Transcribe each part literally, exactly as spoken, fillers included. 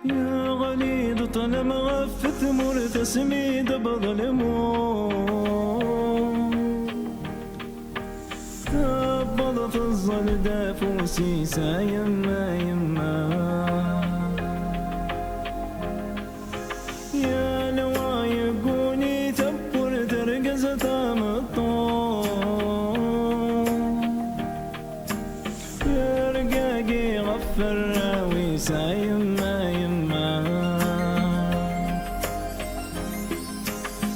Yeɣli-d ṭṭlam ɣef tmurt asmi d-tewweḍ lmut. Tewweḍ teẓẓel-d afus-is, a yemma, yemma. Yal wa yegguni tawwurt, argaz tameṭṭut. Yergagi ɣef warraw-is, a yemma, yemma.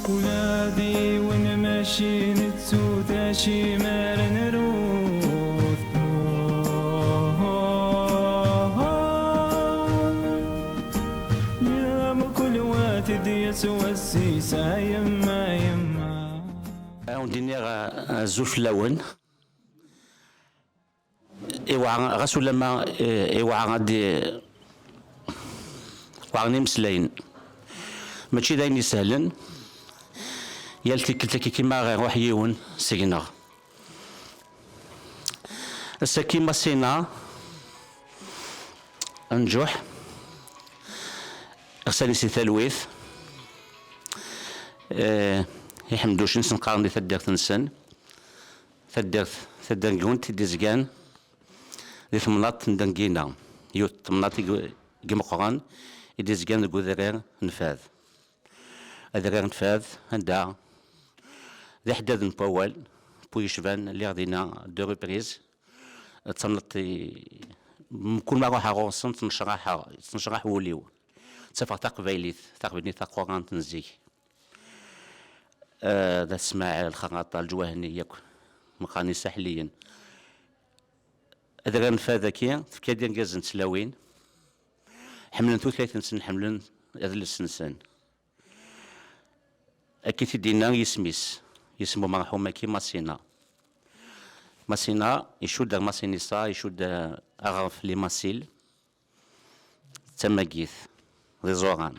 Ula d yiwen mačči nettu-t, acimi ara nrut? Ya mkul wa t-id-yettwassis, a yemma, yemma. Ad wen-d-iniɣ, eh, azul fell-awen. Iwɛa, ɣas ulamma, eh, iwɛa ad i-, weɛren imeslayen. Mačči d ayen isehlen, yal tikkelt akka kima iruḥ yiwen seg-neɣ. Ass-agi Masina Nǧuḥ, ixsan-is di talwit, eh, iḥemducen sen-qqaren di taddart-nsen. Taddart tadergunt i d-izgan di temnaḍt n Dengina, yiwet n temnaḍt i g-, i imeqqren i d-izgan deg udrar n Fad. Adrar n Fad, anda d iḥeddaden n wawal, pu yecban, lliɣ dinna deux reprises, d tamnaḍt i, mkul ma ruḥeɣ ɣur-sen, ttnecraḥeɣ, yettnecraḥ wul-iw. Ttafeɣ taqbaylit, taqbaylit taqurant n zik. Eh, d At Smaɛel, Lxerraṭa, Leǧwahni, yakk meqqaren Isaḥliyen. Adrar n Fad-agi, tefka-d irgazen d tlawin, ḥemmlen tutlayt-nsen, ḥemmlen adles-nsen. Akka i t-id-yenna yisem-is, yisem umerḥum-agi Masina. Masina icudd ar Masinisa, icudd, eh, aɣref, les Masiles, d tamagit, d iẓuran.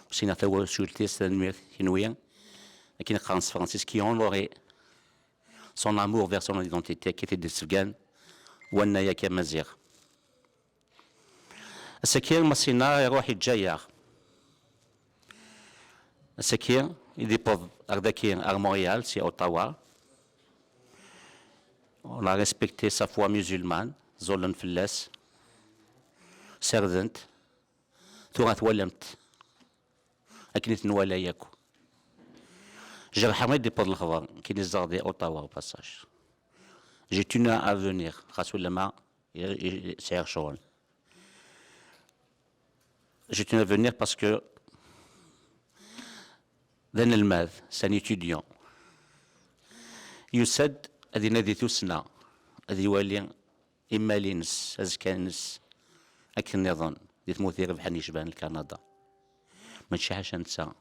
Ussin-a tawacult-is, tanemmirt kenwi, akken qqaren s tefransist, qui honorait son amour vers son identité, akken i t-id-ssebgan wannay-agi amaziɣ. Ass-agi Masina iruḥ iǧǧa-yaɣ. Ass-agi i d-iwweḍ ar daki, ar Montréal, si Ottawa. On a respecté sa foi musulmane, ẓẓullen fell-as, ssarden-t. Tura twalam-t akken i t-nwala yakk. Jerḥeɣ mi d-iwweḍ lexbar, akken i zdeɣ di Ottawa, au passage. J'ai tenu à venir, xas ulamma i, i, sɛiɣ ccɣel. J'ai tenu à venir parce que d anelmad, c'est un étudiant. Yusa-d ad inadi tussna, ad iwali imal-ines, azekka-ines, akken nniḍen, di tmurt irebḥen yecban Lkanada. Mačči ḥaca netta.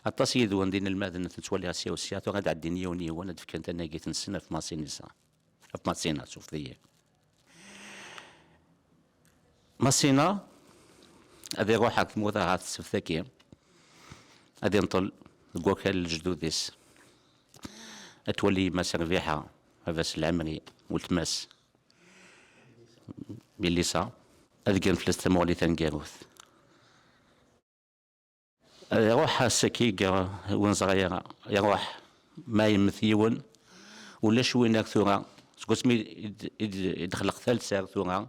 Aṭas yid-wen d inelmaden ad ten-ttwaliɣ sya u sya, tura ad ɛeddin yiwen yiwen, ad d-fken tanagit-nsen ɣef Masinisa. Ɣef Masina, sufeḍ-iyi. Masina ad iruḥ ar tmurt-a ɣer tsebt-agi, ad inṭel deg wakal n lejdud-is, ad twali yemma-s Rbiḥa, baba-s Lɛemri, weltma-s Milisa, ad gren fell-as tamuɣli taneggarut. Iruḥ ass-agi, ur neẓri ara, iruḥ, ma yemmet yiwen, ulac win ar tura, seg wasmi i d-, i d-, i d-xleq talsa ar tura,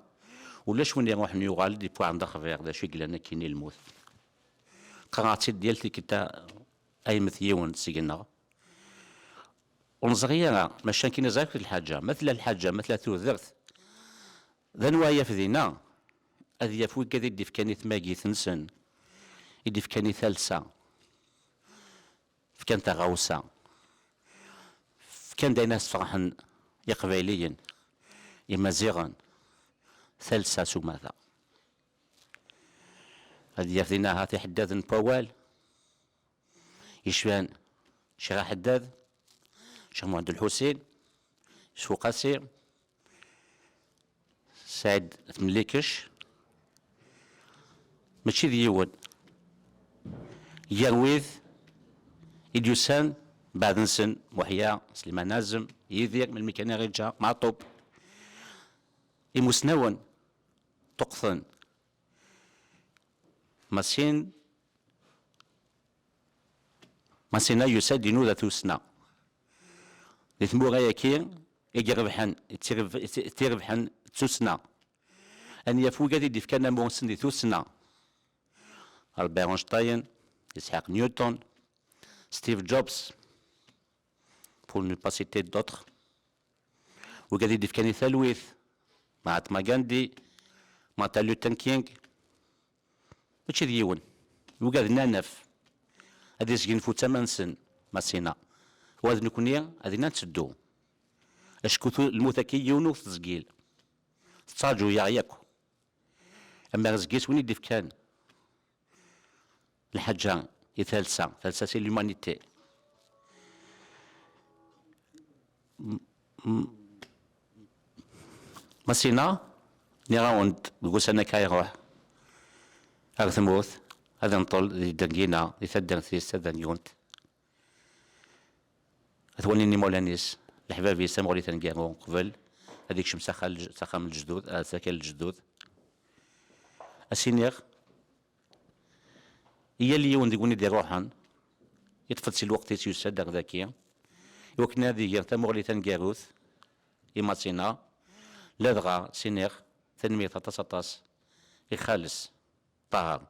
ulac win iruḥen yuɣal-d, yewwi d axbiṛ d acu i yellan akkin i lmut. Qqareɣ-tt-id yal tikkelt, a yemmet yiwen seg-neɣ. Ur neẓri ara, maca nekkini ẓriɣ akk lḥaǧa. Ma tella lḥaǧa, ma tella tudert, d anwa ara yaf dinna? Ad yaf wigad i d-ifkan i tmagit-nsen, i d-ifkan i talsa, fkan taɣawsa, fkan-d ayen ad sferḥen Iqbayliyen, Imaziɣen, talsa s umata. Ad yaf dinna ahat iḥeddaden n wawal, yecban Ccix Aḥeddad, Ccix Muḥend Lḥusin, Yusef Uqasi, Saɛid At Mlikec, mačči d yiwen gar wid i d-yusan beɛd-nsen, Muḥya, Sliman Azem, Yidir, melmi kan i ɣ-iǧǧa, Meɛṭub, imusnawen ṭuqten. Masin, Masina yusa-d inuda tussna. Di tmura-agi i irebḥen, i tt-ireb-, i tt-, i tt-irebḥen d tussna. Ad yaf wigad i d-ifkan amur-nsen di tussna. Albert Einstein, Isaac Newton, Steve Jobs, pour ne pas citer d'autres. Wigad i d-ifkan i talwit, Mahatma Gandhi, Martin Luther King, mačči d yiwen. Wigad n anaf, ad isgenfu tama-nsen, Masina. Wa d nekni, ad ina nteddu. Acku tu-, lmut-agi yiwen ur tettezgil. Tettraǧu-yaɣ yakk. Ama zgis win i d-ifkan lḥaǧa i talsa, talsa c'est l'humanité. M-, m-, Masina, nniɣ-awen-d deg ussan akka iruḥ ar tmurt, ad inṭel di Dengina, di taddart-is taderyunt. Ad t-walin imawlan-is, leḥbab-is, tamuɣli taneggaru, qbel ad ikcem s axxam lǧ-, s axxam n lejdud, ah, s akal n lejdud. Ad s-iniɣ, i yal yiwen deg win i d-iruḥen, yeṭṭef-d si lweqt-is, yusa-d ar daki, i wakken ad iger tamuɣli taneggarut i Masina, ladɣa s-iniɣ tanemmirt aṭas, aṭas i xales Ṭaher,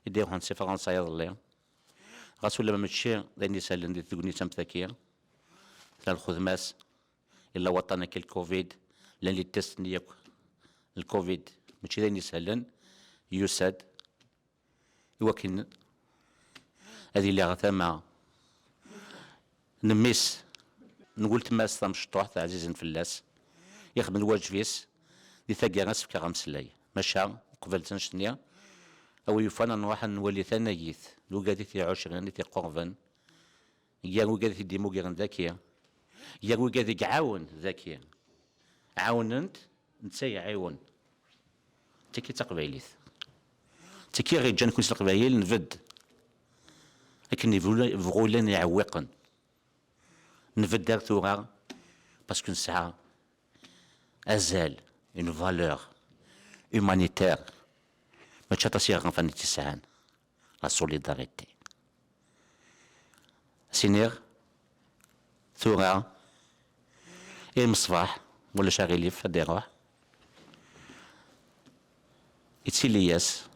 i d-iruḥen si Fransa iḍelli. Ɣas ulamma mačči d ayen isehlen di tegnit am tagi, tella lxedma-s, yella waṭṭan akka lkovid, llan les tests-nni yakk lkovid, mačči d ayen isehlen, yusa-d i wakken ad iliɣ tama n mmi-s, n weltma-s tamecṭuḥt ɛzizen fell-as, ixdem lwaǧeb-is, di taggara as-fkeɣ ameslay. Maca, uqbel d annect-nni, a wi yufan ad nruḥ ad nwali tanagit n wigad i t-iɛucren, i t-iqurben, gar wigad i t-id-imugren daki, gar wigad i iɛawen daki. Ɛawnen-t, netta iɛiwen. D tagi d taqbaylit. D tagi i ɣ-yeǧǧan kunsi leqbayel nbedd. Akken ibɣu, ibɣu llan iɛewwiqen. Nbedd ar tura, parce que nesɛa azal, une valeur humanitaire. Mačči aṭas i ɣ-ɣanfan i tt-isɛan. La solidarité. Siniɣ, tura, i Meṣbaḥ, ma ulac aɣilif, ad iruḥ. Ittili-yas,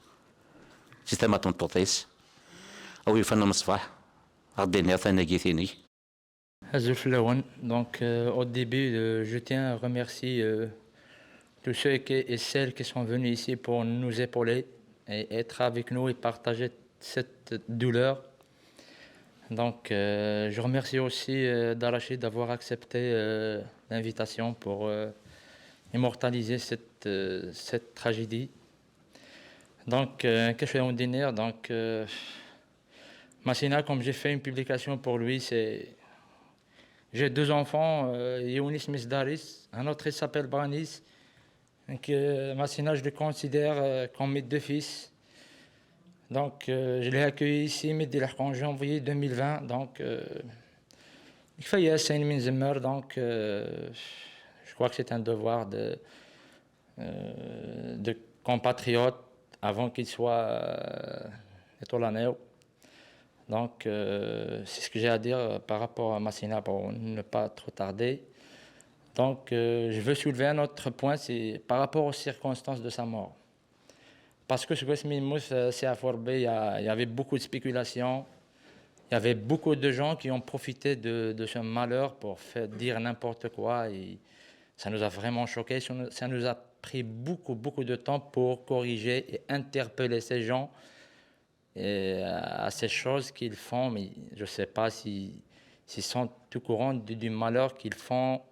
si tama n tmeṭṭut-is, a wi yufan a Meṣbaḥ, ad ɣ-d-tiniḍ tanagit-inek. Azul fell-awen. Donc, euh, au début, euh, je tiens à remercier, euh, tous ceux qui, et celles qui sont venus ici pour nous épauler et être avec nous et partager cette douleur. Donc, euh, je remercie aussi, euh, Darachid d'avoir accepté, euh, l'invitation pour, euh, immortaliser cette, euh, cette tragédie. Donc, euh, qu'est-ce que je vais en dire ? Donc, euh, Masina, comme j'ai fait une publication pour lui, c'est, j'ai deux enfants, euh, Younis Misdaris, un autre il s'appelle Branis. Donc, euh, Masina, je le considère, euh, comme mes deux fils. Donc, euh, je l'ai accueilli ici, Midi Lahk, en janvier deux mille vingt. Donc, euh, il fait une minzemmer, donc, euh, je crois que c'est un devoir de, euh, de compatriotes avant qu'il soit, euh, étolanéo. Donc, euh, c'est ce que j'ai à dire, euh, par rapport à Masina pour ne pas trop tarder. Donc, euh, je veux soulever un autre point, c'est par rapport aux circonstances de sa mort. Parce que ce que Smith, euh, c'est à Forbé, il y a, il y avait beaucoup de spéculation. Il y avait beaucoup de gens qui ont profité de, de ce malheur pour faire dire n'importe quoi. Et ça nous a vraiment choqués. Ça nous, ça nous a pris beaucoup, beaucoup de temps pour corriger et interpeller ces gens et, euh, à ces choses qu'ils font. Mais je ne sais pas si, s'ils sont au courant du, du malheur qu'ils font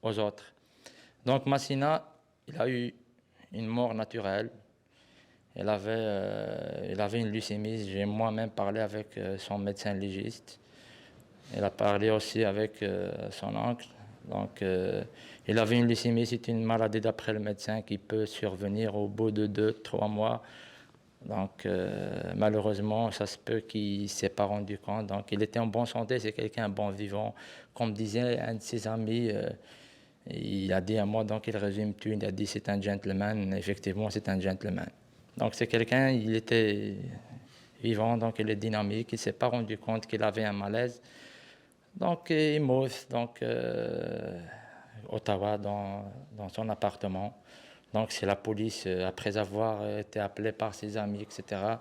aux autres. Donc Masina, il a eu une mort naturelle. Il avait, euh, il avait une leucémie. J'ai moi-même parlé avec, euh, son médecin légiste. Il a parlé aussi avec, euh, son oncle. Donc, euh, il avait une leucémie, c'est une maladie d'après le médecin qui peut survenir au bout de deux, trois mois. Donc, euh, malheureusement, ça se peut qu'il ne s'est pas rendu compte. Donc, il était en bonne santé, c'est quelqu'un bon vivant. Comme disait un de ses amis, euh, il a dit à moi, donc il résume tout, il a dit c'est un gentleman, effectivement c'est un gentleman. Donc c'est quelqu'un, il était, vivant, donc il est dynamique, il s'est pas rendu compte qu'il avait un malaise. Donc, il meurt, donc, euh, Ottawa, dans, dans son appartement. Donc, c'est la police, euh, après avoir été appelé par ses amis, et cetera.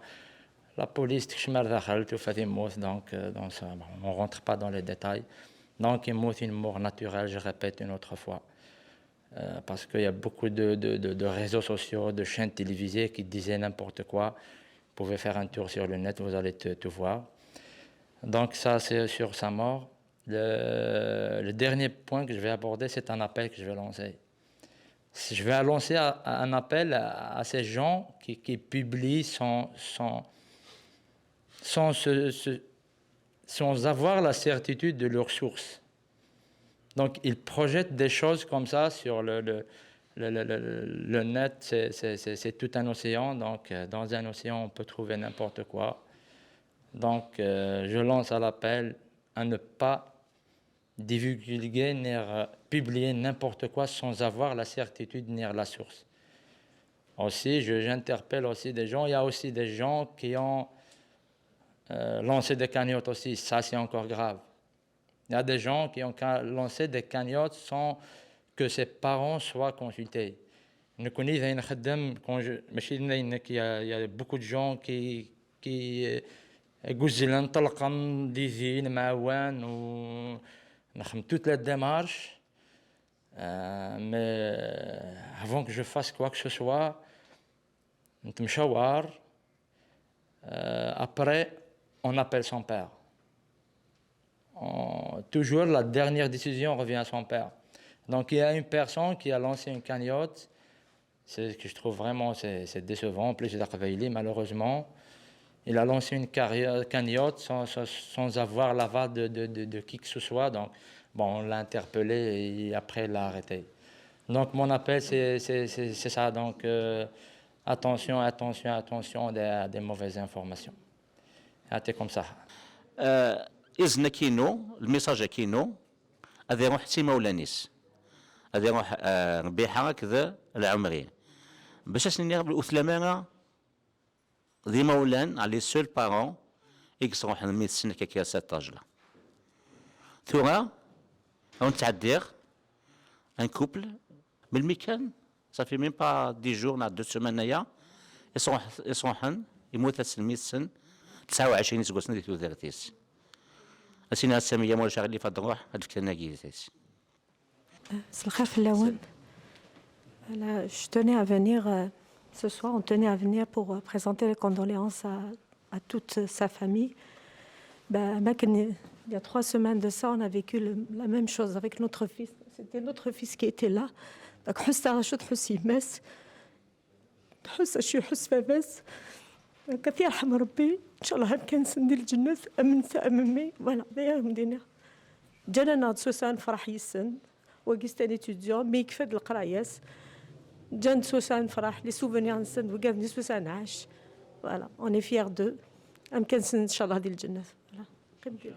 La police, تكشم على داخل، توفى في موت, donc, euh, donc ça, bon, on rentre pas dans les détails. Donc, il meurt une mort naturelle, je répète une autre fois. Euh, parce qu'il y a beaucoup de, de, de, de réseaux sociaux, de chaînes télévisées qui disaient n'importe quoi. Vous pouvez faire un tour sur le net, vous allez te, te voir. Donc ça, c'est sur sa mort. Le, le dernier point que je vais aborder, c'est un appel que je vais lancer. Je vais lancer un appel à, à ces gens qui, qui publient sans, sans, sans, se- se- sans avoir la certitude de leur source. Donc, ils projettent des choses comme ça sur le, le, le, le- le- le net, c'est- c'est c'est- c'est tout un océan. Donc, euh, dans un océan, on peut trouver n'importe quoi. Donc, euh, je lance à l'appel à ne pas divulguer ni euh, publier n'importe quoi sans avoir la certitude ni la source. Aussi, je- j'interpelle aussi des gens. Il y a aussi des gens qui ont euh, lancé des cagnottes aussi. Ça, c'est encore grave. Il y a des gens qui ont ca- lancé des cagnottes sans que ses parents soient consultés. نكوني ذاين نخدم، quand je ماشي ذاين، il y a, il y a beaucoup de gens qui qui euh, يقول لنا نطلق نديزي نمعون ونخدم toutes les démarches. Euh, mais avant que je fasse quoi que ce soit, نتمشاور. Euh, après, on appelle son père. On- toujours la dernière décision revient à son père. Donc il y a une personne qui a lancé une cagnotte. C'est ce que je trouve vraiment, c'est c'est décevant. En plus, il a réveillé, malheureusement. Il a lancé une carrière, cagnotte sans, sans- sans avoir l'aval de, de- de- de qui que ce soit. Donc, bon, on l'a interpellé et après, il l'a arrêté. Donc, mon appel, c'est c'est- c'est- c'est ça. Donc, euh, attention, attention, attention à des, à des mauvaises informations. يعطيكم الصحة. آه، اذنك ينو الميساج كينو هذا يروح حتى مولانيس، هذا يروح آه، ربيحه هكذا العمري، باش اسني بالاسلامه ذي مولان على سول بارون. اكس روح الميت سنك كي سات اجلا ثورة او نتعديغ. ان كوبل من المكان صافي ميم با دي جور ناع دو سومان ايا يصروح يصروحن يموت اسلميت سن تسعة وعشرين سكوسن دي تودرتيس. اسينا السامية مولا شغل لي فاد نروح هاد كان ناقيزيس. مساء الخير فلاون. Là, je tenais à venir euh, ce soir, on tenait à venir pour euh, présenter les condoléances à, à toute sa famille. Ben, ما كان- il y a trois semaines de ça, on a vécu le- la même chose avec notre fils. C'était notre fils qui était là. Donc, حس رشد حس يماس. تحس شي يحس فاباس. كثير يرحم ربي. إن شاء الله كان سندي الجنة. أمن سأممي. Voilà. داير مدينة. جانا ناض سوسان فرح يسن. وقيس تاني تيديون. مي كفد القراياس. جان سوسان فرح. لي سوفونير نسن. وقاف ني سوسان عاش. Voilà. On est fiers d'eux. أم كان سن إن شاء الله دي الجنة. Voilà. قيم دير.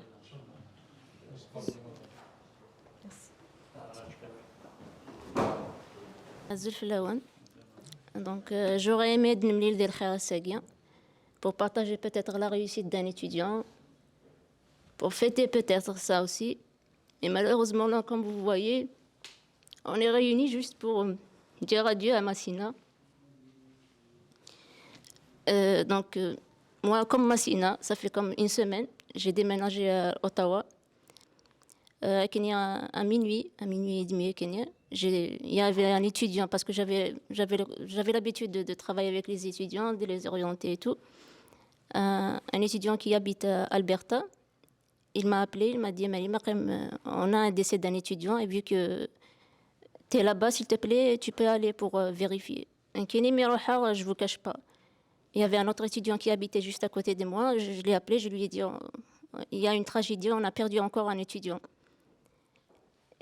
Azul fell-awen. Donc, euh, j'aurais aimé ad nemlil di lxir ass-agi pour partager peut-être la réussite d'un étudiant, pour fêter peut-être ça aussi. Et malheureusement, là, comme vous voyez, on est réunis juste pour euh, dire adieu à Massina. Euh, donc, euh, moi, comme Massina, ça fait comme une semaine, j'ai déménagé à Ottawa. Euh, كني à, à minuit, à minuit et demi, كني, j'ai- il y avait un étudiant, parce que j'avais j'avais le- j'avais l'habitude de, de travailler avec les étudiants, de les orienter et tout. Euh, un étudiant qui habite à Alberta, il m'a appelé, il m'a dit, Marie, Makem, euh, on a un décès d'un étudiant, et vu que tu es là-bas, s'il te plaît, tu peux aller pour euh, vérifier. Donc, كني مي روحها, je vous cache pas. Il y avait un autre étudiant qui habitait juste à côté de moi. Je, je l'ai appelé, je lui ai dit, oh, il y a une tragédie, on a perdu encore un étudiant.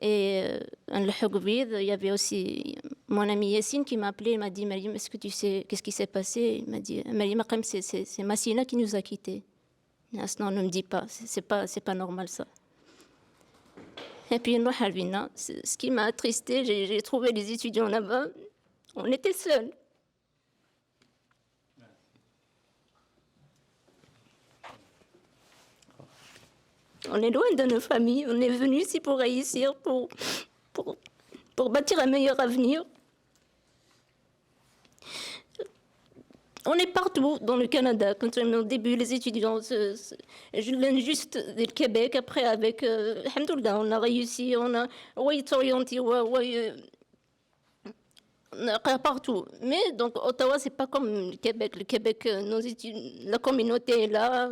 Et euh, un le Hogvir, il y avait aussi mon ami Yassine qui m'a appelé, il m'a dit, Mariam, est-ce que tu sais qu'est-ce qui s'est passé? Il m'a dit, Mariam, Makem, c'est c'est- c'est Massina qui nous a quittés. Ah, sinon, ne me dis pas, c'est c'est pas, c'est pas normal ça. Et puis, نروح على الفينا. C'est- ce qui m'a attristé, j'ai j'ai trouvé les étudiants là-bas, on était seuls. On est loin de nos familles, on est venu ici pour réussir, pour, pour, pour bâtir un meilleur avenir. On est partout dans le Canada. Quand on est au début, les étudiants, se- se- je viens juste du Québec. Après, avec, euh, alhamdoulilah, on a réussi, on a, ouais, s'orienter, ouais, ouais, euh, on a partout. Mais donc, Ottawa, c'est pas comme le Québec. Le Québec, euh, nos études, la communauté est là.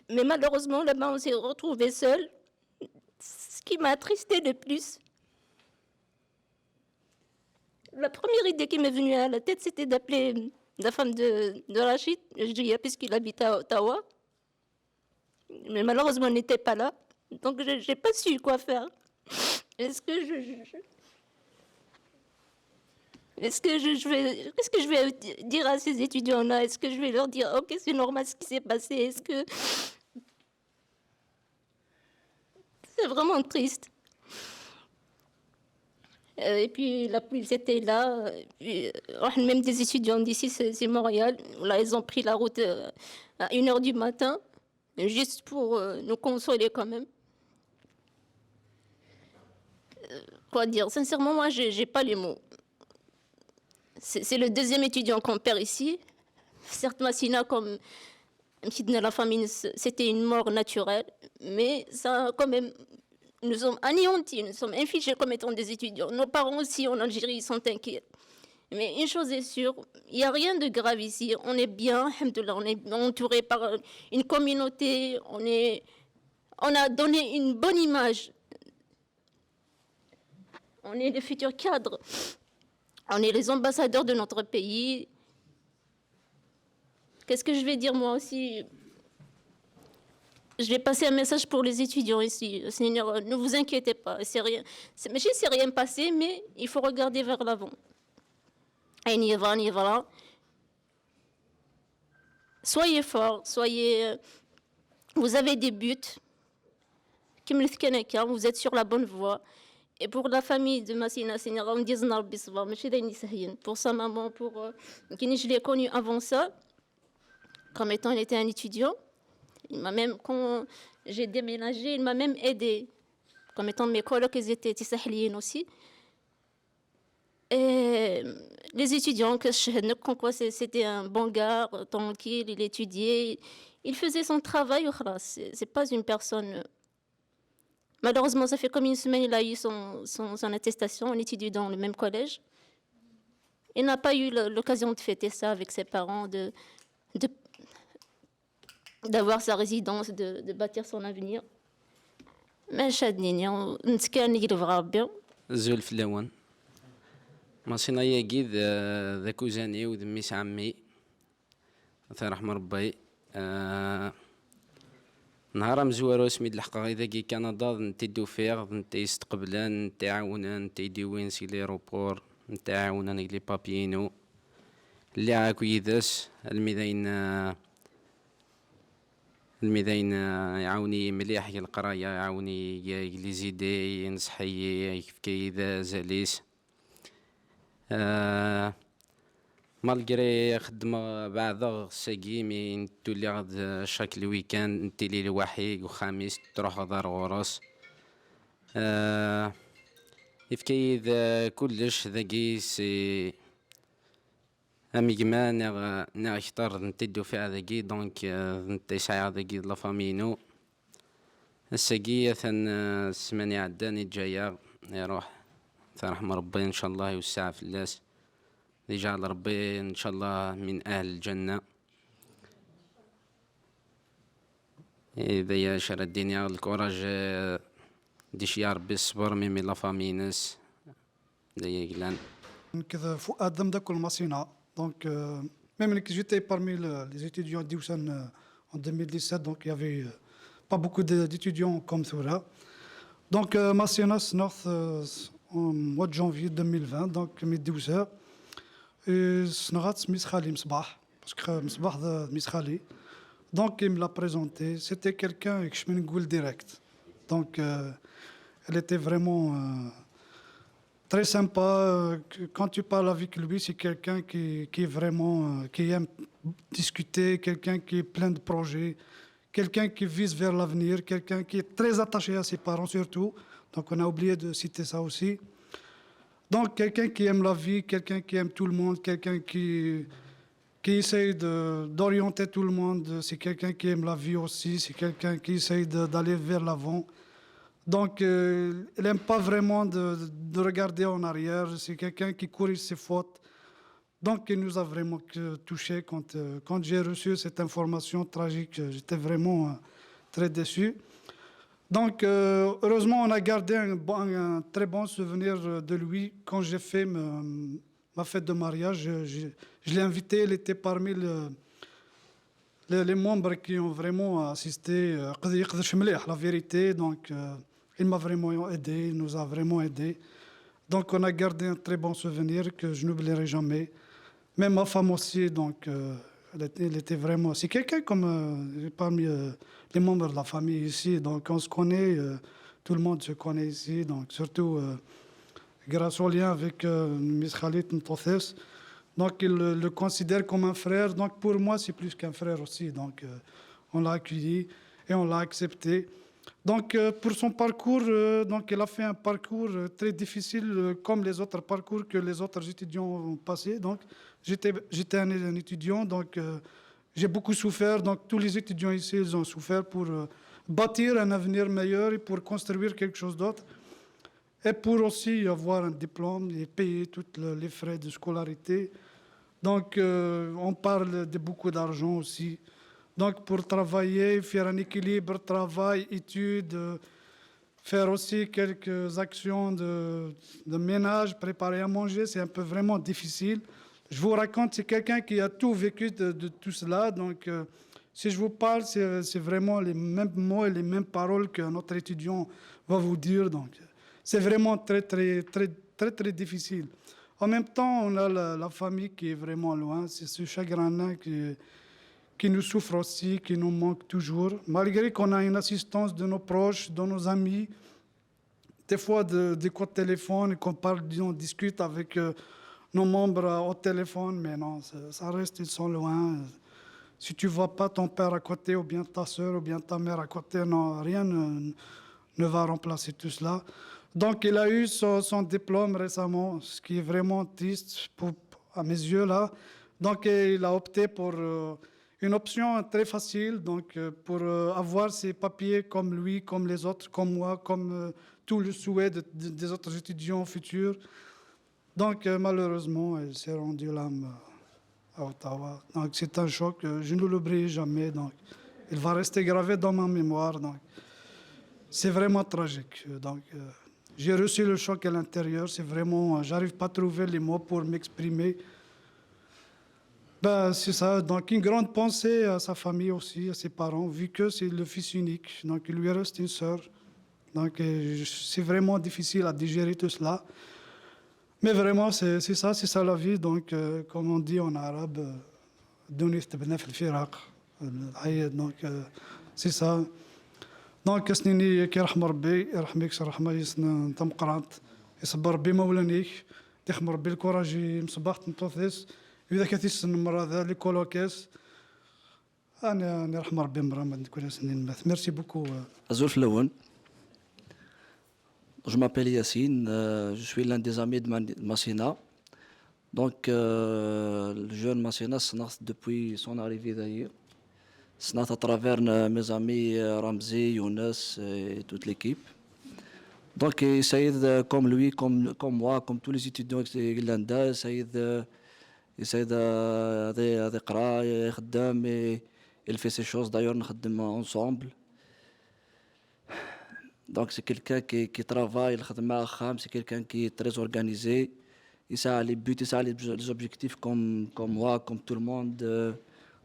Mais malheureusement, là-bas, on s'est retrouvé seul. Ce qui m'a attristé le plus, la première idée qui m'est venue à la tête, c'était d'appeler la femme de, de Rachid, Julia, puisqu'il habite à Ottawa. Mais malheureusement, elle n'était pas là. Donc, je n'ai pas su quoi faire. Est-ce que je, je- je- est-ce que je, je vais, qu'est-ce que je vais dire à ces étudiants-là? Est-ce que je vais leur dire, OK, c'est normal ce qui s'est passé? Est-ce que c'est vraiment triste. Euh, et puis la police était là. Et puis, euh, même des étudiants d'ici, c'est c'est Montréal. Là, ils ont pris la route euh, à une heure du matin, juste pour euh, nous consoler quand même. Euh, quoi dire? Sincèrement, moi, j'ai j'ai pas les mots. C'est c'est le deuxième étudiant qu'on perd ici. Certes, Massina, comme Massina, la famille, c'était une mort naturelle, mais ça, quand même, nous sommes anéantis, nous sommes infligés comme étant des étudiants. Nos parents aussi en Algérie, ils sont inquiets. Mais une chose est sûre, il n'y a rien de grave ici. On est bien, alhamdoulilah, on est entouré par une communauté, on est, on a donné une bonne image. On est les futurs cadres. On est les ambassadeurs de notre pays. Qu'est-ce que je vais dire moi aussi? Je vais passer un message pour les étudiants ici. C'est-à-dire, ne vous inquiétez pas. C'est rien. C'est, mais c'est rien passé, mais il faut regarder vers l'avant. Et voilà, voilà. Soyez forts, soyez, euh, vous avez des buts. Comme le Kanaka, vous êtes sur la bonne voie. Et pour la famille de Massina, c'est une grande disnarbe, ça va, mais c'est des nisahien. Pour sa maman, pour euh, Kini, je l'ai connu avant ça, comme étant il était un étudiant. Il m'a même, quand j'ai déménagé, il m'a même aidé. Comme étant mes colocs, ils étaient tisahliens aussi. Et les étudiants que je comme quoi c'est- c'était un bon gars, euh, tranquille, il étudiait, il faisait son travail, وخلاص. C'est c'est pas une personne. Malheureusement, ça fait comme une semaine, il a eu son, son, son attestation, on étudie dans le même collège. Il n'a pas eu le- l'occasion de fêter ça avec ses parents, de, de, d'avoir sa résidence, de, de bâtir son avenir. Mais شادنيني، نتكلم نقلب ربي. Azul fell-awen. Massina-agi d, d akuzan-iw, d mmi-s n ɛemmi. Ad t-yerḥem Rebbi. Ah, nehar amezwaru asmi d-leḥqeɣ i dagi Kanada, d netta i d-ufiɣ, d netta i yestqeblen, d netta i iɛawnen, d netta i d-iwin seg l'aéroport, d netta i iɛawnen deg les papiers-inu. Lliɣ akk yid-s, almi d ayen, ah, almi d ayen, ah, iɛawen-iyi mliḥ deg leqraya, iɛawen-iyi deg, deg les idées, yenṣeḥ-iyi, yefka-yi-d azal-is. Ah, malgré xeddmeɣ, beɛdeɣ sagi, mi nettuliɣ d chaque le week-end, nettili lwaḥi deg uxxam-is, truḥeḍ ar ɣur-s. Ah, yefka-yi-d kullec dagi, c'est am gma neɣ, neɣ kter, d netta i d-ufiɣ dagi, donc, euh, d netta i sɛiɣ dagi d la famille-inu. Ass-agi atan, euh, ssmana iɛeddan iǧǧa-yaɣ, iruḥ. Ad t-yerḥem Rebbi, ncallah iwesseɛ fell-as. Ad iǧɛel Rebbi, ncallah, min ahl lǧenna. Eh, d aya acu ara d-iniɣ, lkuraj, eh, d iceyyeɛ Rebbi ṣṣber, mimi la famille-ines, d aya yellan. Nekk d Fuad d ameddakel n Masina. Donc, euh, même nekk, j'étais parmi le- les étudiants d-yusan, euh, en deux mille dix-sept, donc il y avait, euh, pas beaucoup de- d'étudiants comme tura. Donc, euh, Masina ssneɣ-t, euh, en mois de janvier deux mille vingt, donc mi d-yusa. Et ssneɣ-as Miss Khali Msbah, parce que Msbah d Miss Khali. Donc, il me l'a présenté. C'était quelqu'un que je me goule direct. Donc, euh, elle était vraiment, euh, très sympa. Euh, que- quand tu parles avec lui, c'est quelqu'un qui, qui est vraiment, euh, qui aime discuter, quelqu'un qui est plein de projets, quelqu'un qui vise vers l'avenir, quelqu'un qui est très attaché à ses parents surtout. Donc on a oublié de citer ça aussi. Donc quelqu'un qui aime la vie, quelqu'un qui aime tout le monde, quelqu'un qui, qui essaye de, d'orienter tout le monde. C'est quelqu'un qui aime la vie aussi, c'est quelqu'un qui essaye de, d'aller vers l'avant. Donc euh, il n'aime pas vraiment de, de regarder en arrière, c'est quelqu'un qui corrige ses fautes. Donc il nous a vraiment que touché quand, euh, quand j'ai reçu cette information tragique. J'étais vraiment euh, très déçu. Donc euh, heureusement, on a gardé un, bon- un très bon souvenir de lui. Quand j'ai fait me- ma fête de mariage, je, je- je l'ai invité, il était parmi le- les, les membres qui ont vraiment assisté. Euh, يقدر يقدر شي مليح, la vérité. Donc euh, il m'a vraiment aidé, il nous a vraiment aidé. Donc on a gardé un très bon souvenir que je n'oublierai jamais. Même ma femme aussi, donc euh, elle était, elle était vraiment. C'est quelqu'un comme euh, parmi euh, les membres de la famille ici. Donc on se connaît, euh, tout le monde se connaît ici. Donc surtout euh, grâce au lien avec euh, Miss Khalid Ntothès. Donc il le, le considère comme un frère. Donc pour moi, c'est plus qu'un frère aussi. Donc euh, on l'a accueilli et on l'a accepté. Donc euh, pour son parcours, euh, donc il a fait un parcours euh, très difficile, euh, comme les autres parcours que les autres étudiants ont passé. Donc j'étais j'étais un, un étudiant, donc euh, j'ai beaucoup souffert. Donc tous les étudiants ici, ils ont souffert pour euh, bâtir un avenir meilleur et pour construire quelque chose d'autre. Et pour aussi avoir un diplôme et payer tous le- les frais de scolarité. Donc euh, on parle de beaucoup d'argent aussi. Donc pour travailler, faire un équilibre, travail, études, euh, faire aussi quelques actions de, de ménage, préparer à manger, c'est un peu vraiment difficile. Je vous raconte, c'est quelqu'un qui a tout vécu de, de tout cela. Donc euh, si je vous parle, c'est c'est vraiment les mêmes mots et les mêmes paroles qu'un autre étudiant va vous dire. Donc c'est vraiment très, très, très, très, très difficile. En même temps, on a la, la famille qui est vraiment loin. C'est ce chagrin-là qui, qui nous souffre aussi, qui nous manque toujours. Malgré qu'on a une assistance de nos proches, de nos amis, des fois de, des coups de téléphone, qu'on parle, on discute avec euh, nos membres euh, au téléphone, mais non, ça, ça reste, ils sont loin. Si tu vois pas ton père à côté, ou bien ta soeur, ou bien ta mère à côté, non, rien ne, ne va remplacer tout cela. Donc, il a eu son, son diplôme récemment, ce qui est vraiment triste pour, à mes yeux là. Donc, euh, il a opté pour euh, une option très facile, donc euh, pour euh, avoir ses papiers comme lui, comme les autres, comme moi, comme euh, tout le souhait de- de- des autres étudiants futurs. Donc, euh, malheureusement, il s'est rendu l'âme euh, à Ottawa. Donc, c'est un choc. Euh, je ne l'oublierai jamais. Donc, il va rester gravé dans ma mémoire. Donc, c'est vraiment tragique. Euh, Donc, euh, j'ai reçu le choc à l'intérieur. C'est vraiment, euh, j'arrive pas à trouver les mots pour m'exprimer. Ben, c'est ça. Donc, une grande pensée à sa famille aussi, à ses parents, vu que c'est le fils unique. Donc, il lui reste une sœur. Donc, euh, je- c'est vraiment difficile à digérer tout cela. Mais vraiment, c'est c'est ça, c'est ça la vie. Donc, euh, comme on dit en arabe, euh, الدنيا تبنى في الفراق. Donc, euh, c'est ça. Donc, as-nini ad k-irḥem Rebbi, irḥem-ik s ṛṛeḥma-is n tameqqrant, iṣebber Rebbi imawlan-ik, ad ixdem Rebbi lkuraǧ i Mṣebbaḥ tmeṭṭut-is, widak ad t-issnen merra d les colocs-is. Ad n-, ad nirḥem Rebbi merra ma d nekkni as-nini. Merci beaucoup. Azul fell-awen. Je m'appelle Yacine, euh, je suis l'un des amis de Ma-, Massina. Donc, euh, le jeune Massina, ssneɣ-t depuis son arrivée d'ailleurs. Ssneɣ-t à travers euh, mes amis euh, Ramzi, Younes et toute l'équipe. Donc, il essaye de, comme lui, comme, comme moi, comme tous les étudiants qui sont là, il essaye de, il essaye de, de, de يقرا, يخدم, et il fait ses choses. D'ailleurs, نخدم ensemble. Donc, c'est quelqu'un qui, qui travaille, الخدمة axxam, c'est quelqu'un qui est très organisé. Il a les buts, il a les, les objectifs comme, comme moi, comme tout le monde. Euh,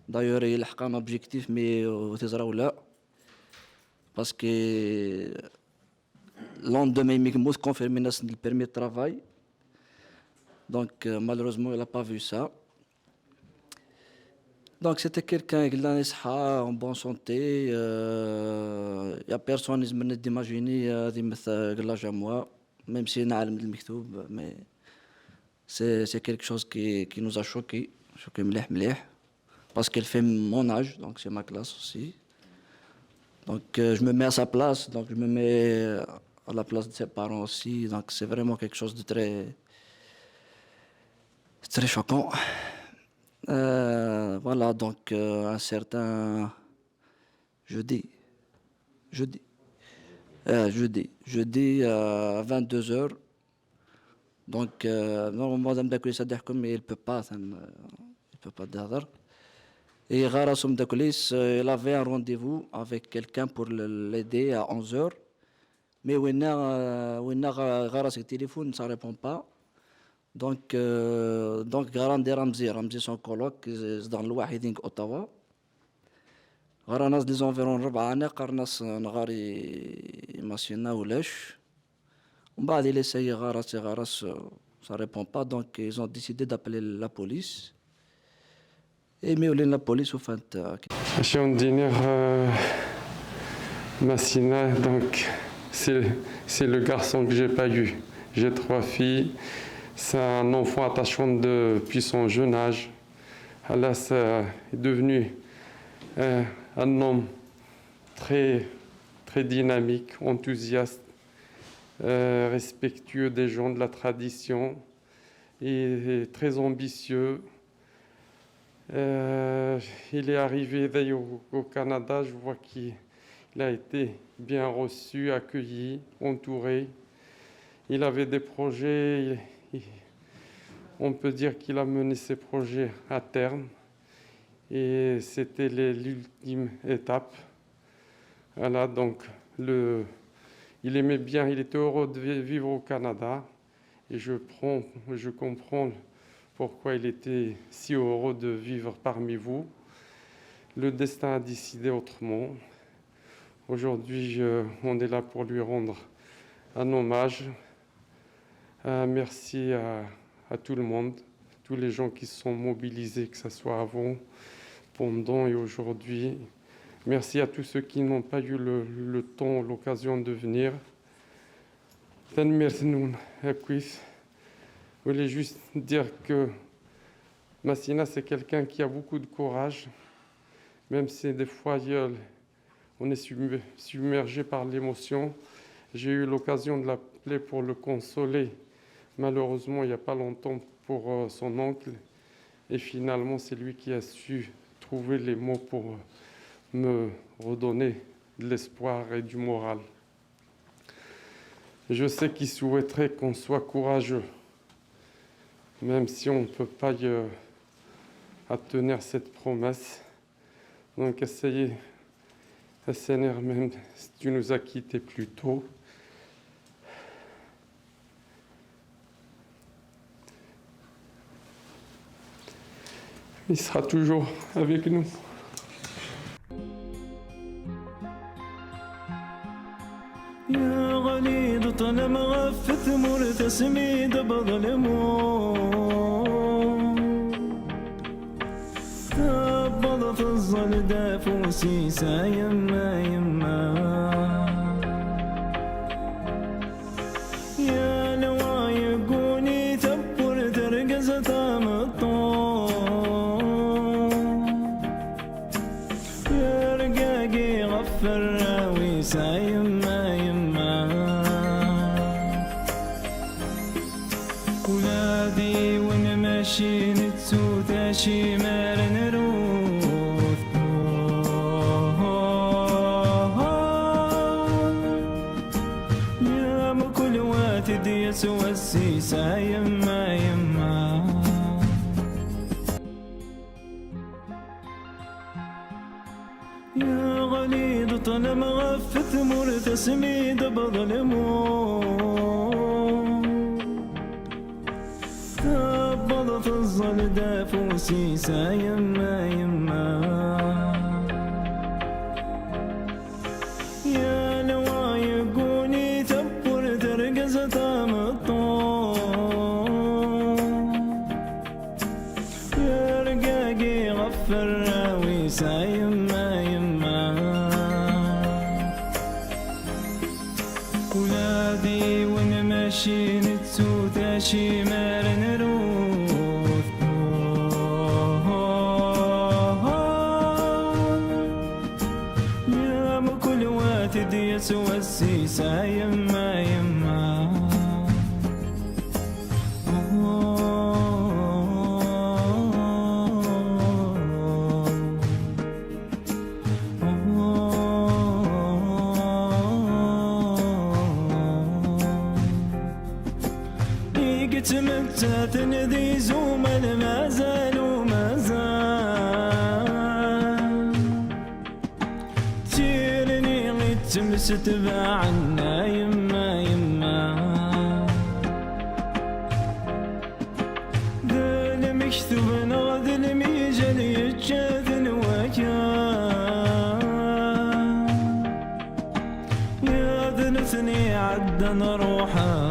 D'ailleurs, il a un objectif, mais euh, c'est là. Parce que le lendemain, il m'a confirmé le permis de travail. Donc, euh, malheureusement, il n'a pas vu ça. Donc, c'était quelqu'un qui a en bonne santé. Il n'y a personne qui m'a imaginé euh, de mettre euh, l'âge à moi, même si نعلم المكتوب, mais c'est c'est quelque chose qui, qui nous a choqué, choqué مليح مليح, parce qu'il fait mon âge, donc c'est ma classe aussi. Donc, euh, je me mets à sa place, donc je me mets à la place de ses parents aussi. Donc, c'est vraiment quelque chose de très, très choquant. Euh, voilà, donc, euh, un certain jeudi, jeudi, euh, jeudi, jeudi, euh, à vingt-deux heures. Donc, euh, normalement, madame Dakoulis a dit, mais il peut pas, ça ne- il peut pas dire. Et Garas Dakoulis, euh, il avait un rendez-vous avec quelqu'un pour le- l'aider à onze heures. Mais winna, euh, winna Garas au téléphone, ça répond pas. Donc, euh, donc, Garan de Ramzi, Ramzi son colloque, euh, dans le Wahiding Ottawa. Garan les environs ربعة أنا قرناس نغاري ماشينا ولاش. ومن بعد il essaye Garas, Garas, euh, ça répond pas. Donc, ils ont décidé d'appeler la police. Et mais la police, au fin de, euh, Acu n-d-iniɣ, euh, Massina, donc c'est c'est le garçon que j'ai pas eu. J'ai trois filles. C'est un enfant attachant depuis son jeune âge. Là, c'est devenu euh, un homme très très dynamique, enthousiaste, euh, respectueux des gens, de la tradition, et très ambitieux. Euh, il est arrivé d'ailleurs au, au Canada, je vois qu'il a été bien reçu, accueilli, entouré. Il avait des projets, il- il- on peut dire qu'il a mené ses projets à terme et c'était les- l'ultime étape. Voilà, donc le, il aimait bien, il était heureux de vi- vivre au Canada. Et je prends, je comprends pourquoi il était si heureux de vivre parmi vous. Le destin a décidé autrement. Aujourd'hui, je- on est là pour lui rendre un hommage. Un merci à, à tout le monde, tous les gens qui se sont mobilisés, que ce soit avant, pendant et aujourd'hui. Merci à tous ceux qui n'ont pas eu le, le temps, l'occasion de venir. Tanemmirt-nwen akkit. Je voulais juste dire que Massina, c'est quelqu'un qui a beaucoup de courage, même si des fois il- on est submer- submergé par l'émotion. J'ai eu l'occasion de l'appeler pour le consoler, malheureusement, il n'y a pas longtemps, pour euh, son oncle. Et finalement, c'est lui qui a su trouver les mots pour me redonner de l'espoir et du moral. Je sais qu'il souhaiterait qu'on soit courageux, même si on ne peut pas euh, tenir cette promesse. Donc essayez, Seigneur, même si tu nous as quittés plus tôt, il sera toujours avec nous. Yeɣli-d ṭṭlam ɣef tmurt asmi d-tewweḍ lmut. Tewweḍ teẓẓel-d afus-is, a yemma, yemma. Yal wa yegguni tawwurt tergez tameṭṭut. Yergagi ɣef warraw-is, a yemma, yemma. Ula d yiwen mačči nettu-t, acimi ara nrut. Mkul wa t-id-yas wass-is, a yemma, yemma. Yeɣli-d ṭṭlam ɣef tmurt asmi d-tewweḍ lmut. Tewweḍ teẓẓel-d afus-is, a yemma, yemma. Yal wa yegguni tawwurt tergez tameṭṭut. Yergagi ɣef warraw-is, a yemma, yemma. Ula d yiwen mačči nettu-t, acimi ara nrut. Mkul A yemma, yemma. I yettmettaten di izumal mazal u mazal. Tirni i ttemsetbaɛen a yemma, yemma. D lmektub neɣ d lmijal yeččaten wakka. Yaḍ nutni ɛeddan ruḥen.